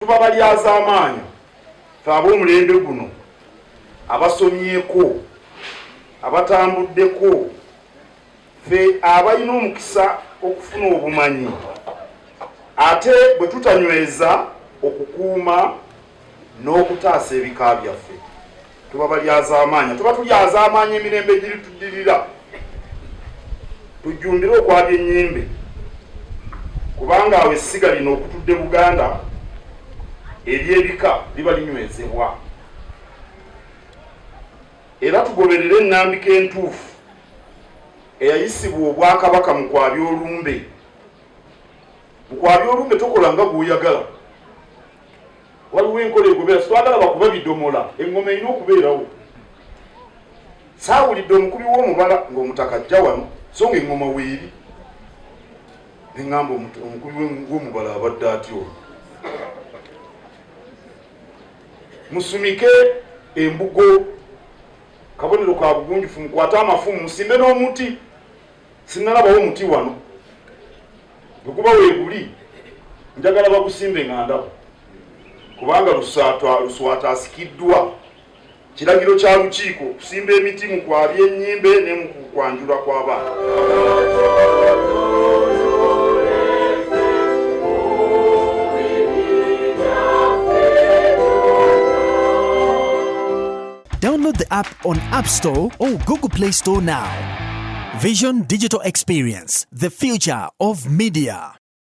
Tuba balyazaamaanya ffe ab'omulembe guno abasomyeko, abatambuddeko, ffe abalina omukisa okufuna obumanyi, ate bwe tutanyweza okukuuma n'okutaasa ebika byaffe tuba balyazaamaanya, tuba tulyazaamaanya emirembe egiritudirira. Tujjumbire okwabya ennyimbe kubanga awo essiga lino okutudde Buganda ery'ebika liba linywezebwa, era tugoberere ennambika entuufu eyayisibwa Obwakabaka mu kwabya olumbe. Mu kwabya olumbe tokola nga gw'oyagala, waliwo enkola egobera. Sitwagala bakuba bidomola, eŋŋoma erina okubeerawo. Saawulidde omukubi w'omubala ng'omutaka ajja wano, so nga eŋŋoma weeri. Ne ŋŋamba omukubi w'omubala abadde atya ono? Musumike embugo, kabonero ka bugunjufu, mukwate amafumu, musimbe n'omuti. Sinnalabawo muti wano, bwe guba weeguli njagala bagusimbe nga ndaba, kubanga Luswata asikiddwa kiragiro kya lukiiko okusimba emiti mu kwabya ennyimbe ne mu kwanjula kw'abaana. Download the app on App Store or Google Play Store now. Vision Digital Experience, the future of media.